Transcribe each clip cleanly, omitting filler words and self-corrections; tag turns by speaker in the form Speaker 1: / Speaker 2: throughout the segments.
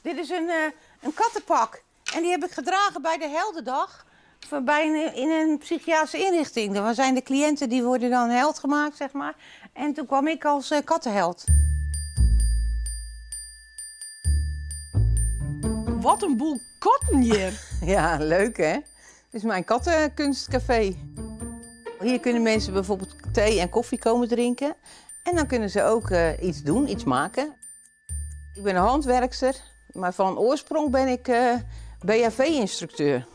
Speaker 1: Dit is een, een kattenpak. En die heb ik gedragen bij de Heldendag. Bij een, in een psychiatrische inrichting. Daar zijn de cliënten die worden dan held gemaakt, zeg maar. En toen kwam ik als kattenheld.
Speaker 2: Wat in boel katten hier.
Speaker 1: Ja, leuk hè? Dit is mijn kattenkunstcafé. Hier kunnen mensen bijvoorbeeld thee en koffie komen drinken. En dan kunnen ze ook iets doen, iets maken. Ik ben een handwerkster, maar van oorsprong ben ik BHV-instructeur.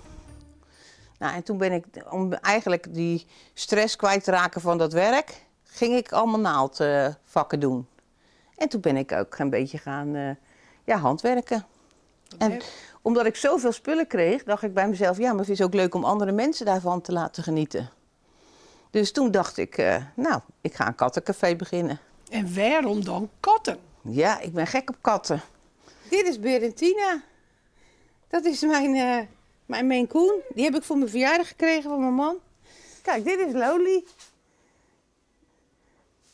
Speaker 1: Nou, en toen ben ik, om eigenlijk die stress kwijt te raken van dat werk, ging ik allemaal naaldvakken doen. En toen ben ik ook een beetje gaan ja, handwerken. En omdat ik zoveel spullen kreeg, dacht ik bij mezelf, ja, maar het is ook leuk om andere mensen daarvan te laten genieten. Dus toen dacht ik, nou, ik ga een kattencafé beginnen.
Speaker 2: En waarom dan katten?
Speaker 1: Ja, ik ben gek op katten. Dit is Berentina. Dat is mijn Maine Coon. Die heb ik voor mijn verjaardag gekregen van mijn man. Kijk, dit is Loli.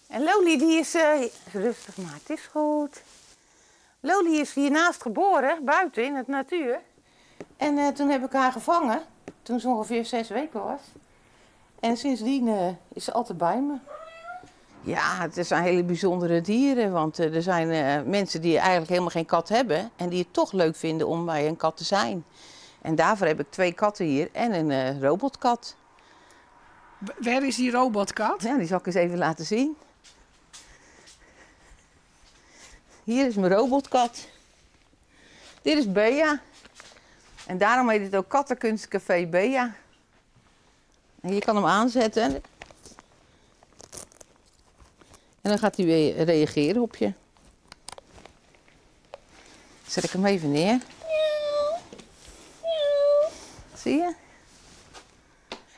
Speaker 1: En Loli die is... rustig maar, het is goed. Loli is hiernaast geboren, buiten in het natuur. En toen heb ik haar gevangen, toen ze ongeveer 6 weken was. En sindsdien is ze altijd bij me. Ja, het zijn hele bijzondere dieren, want er zijn mensen die eigenlijk helemaal geen kat hebben en die het toch leuk vinden om bij een kat te zijn. En daarvoor heb ik 2 katten hier en een robotkat.
Speaker 2: Waar is die robotkat?
Speaker 1: Ja, die zal ik eens even laten zien. Hier is mijn robotkat. Dit is Bea. En daarom heet het ook Kattenkunstcafé Bea. En je kan hem aanzetten. En dan gaat hij weer reageren op je. Zet ik hem even neer. Zie je?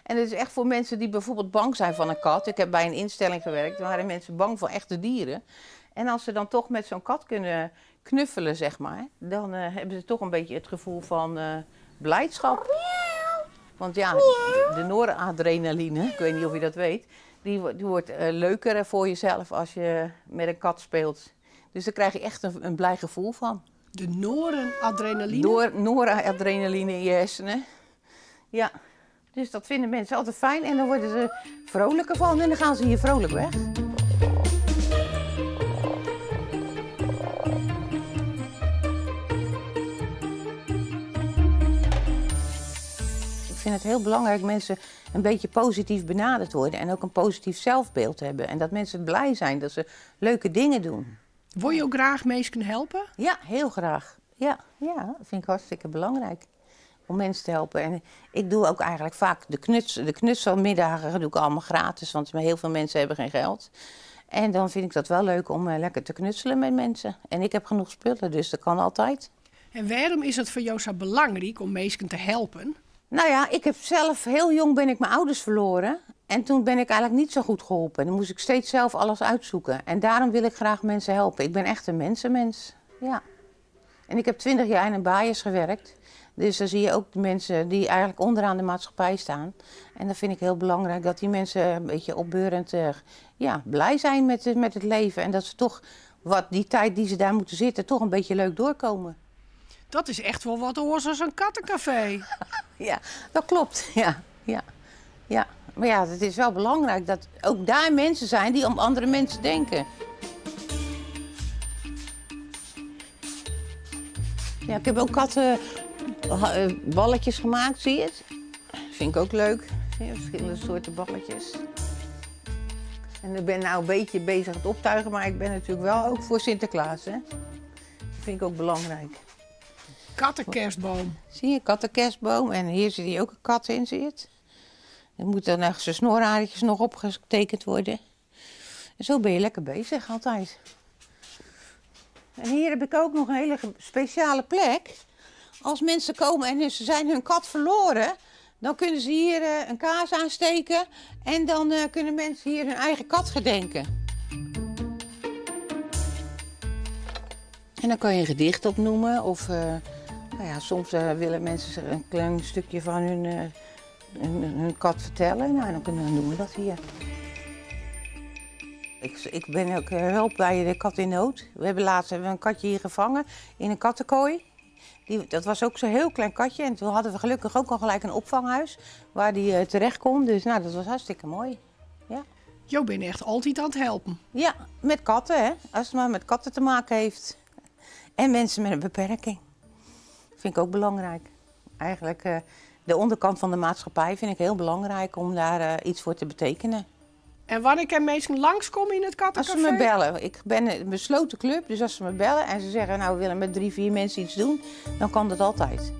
Speaker 1: En het is echt voor mensen die bijvoorbeeld bang zijn van een kat. Ik heb bij een instelling gewerkt, daar waren mensen bang voor echte dieren. En als ze dan toch met zo'n kat kunnen knuffelen, zeg maar, dan hebben ze toch een beetje het gevoel van blijdschap. Want ja, de noradrenaline, ik weet niet of je dat weet, die wordt leuker voor jezelf als je met een kat speelt. Dus daar krijg je echt een blij gevoel van.
Speaker 2: De noradrenaline?
Speaker 1: Noradrenaline in je hersenen. Ja, dus dat vinden mensen altijd fijn en dan worden ze vrolijker van en dan gaan ze hier vrolijk weg. Ik vind het heel belangrijk dat mensen een beetje positief benaderd worden en ook een positief zelfbeeld hebben. En dat mensen blij zijn, dat ze leuke dingen doen.
Speaker 2: Wil je ook graag mensen helpen?
Speaker 1: Ja, heel graag. Ja, ja, dat vind ik hartstikke belangrijk. Om mensen te helpen. En ik doe ook eigenlijk vaak de knutselmiddagen doe ik allemaal gratis, want heel veel mensen hebben geen geld. En dan vind ik dat wel leuk om lekker te knutselen met mensen. En ik heb genoeg spullen, dus dat kan altijd.
Speaker 2: En waarom is het voor jou zo belangrijk om mensen te helpen?
Speaker 1: Nou ja, ik heb zelf heel jong ben ik mijn ouders verloren. En toen ben ik eigenlijk niet zo goed geholpen. Dan moest ik steeds zelf alles uitzoeken. En daarom wil ik graag mensen helpen. Ik ben echt een mensenmens. Ja. En ik heb 20 jaar in een baaiers gewerkt. Dus dan zie je ook de mensen die eigenlijk onderaan de maatschappij staan. En dat vind ik heel belangrijk, dat die mensen een beetje opbeurend ja, blij zijn met het leven. En dat ze toch wat die tijd die ze daar moeten zitten, toch een beetje leuk doorkomen.
Speaker 2: Dat is echt wel wat oors als een kattencafé.
Speaker 1: Ja, dat klopt. Ja, ja, ja. Maar ja, het is wel belangrijk dat ook daar mensen zijn die om andere mensen denken. Ja, ik heb ook kattenballetjes gemaakt, zie je het? Vind ik ook leuk. Zie je, verschillende soorten balletjes. En ik ben nou een beetje bezig het optuigen, maar ik ben natuurlijk wel ook voor Sinterklaas, hè? Dat vind ik ook belangrijk.
Speaker 2: Kattenkerstboom.
Speaker 1: Zie je, kattenkerstboom. En hier zit hier ook een kat in, zie je het? Er moeten dan zijn snorhaartjes nog opgetekend worden. En zo ben je lekker bezig altijd. En hier heb ik ook nog een hele speciale plek. Als mensen komen en ze zijn hun kat verloren, dan kunnen ze hier een kaars aansteken en dan kunnen mensen hier hun eigen kat gedenken. En dan kan je een gedicht opnoemen of nou ja, soms willen mensen een klein stukje van hun kat vertellen. Nou, dan kunnen we noemen dat hier. Ik ben ook hulp bij de kat in nood. We hebben laatst een katje hier gevangen in een kattenkooi. Die, dat was ook zo'n heel klein katje. En toen hadden we gelukkig ook al gelijk een opvanghuis waar die terecht kon. Dus nou, dat was hartstikke mooi. Ja.
Speaker 2: Jo binne echt altyd oan it helpen.
Speaker 1: Ja, met katten, hè. Als het maar met katten te maken heeft. En mensen met een beperking. Vind ik ook belangrijk. Eigenlijk de onderkant van de maatschappij vind ik heel belangrijk om daar iets voor te betekenen.
Speaker 2: En wanneer kinne minsken langskomme yn it
Speaker 1: Als ze
Speaker 2: kattenkafee?
Speaker 1: me bellen. Ik ben een besloten club, dus als ze me bellen en ze zeggen, nou, we willen met drie, vier mensen iets doen, dan kan dat altijd.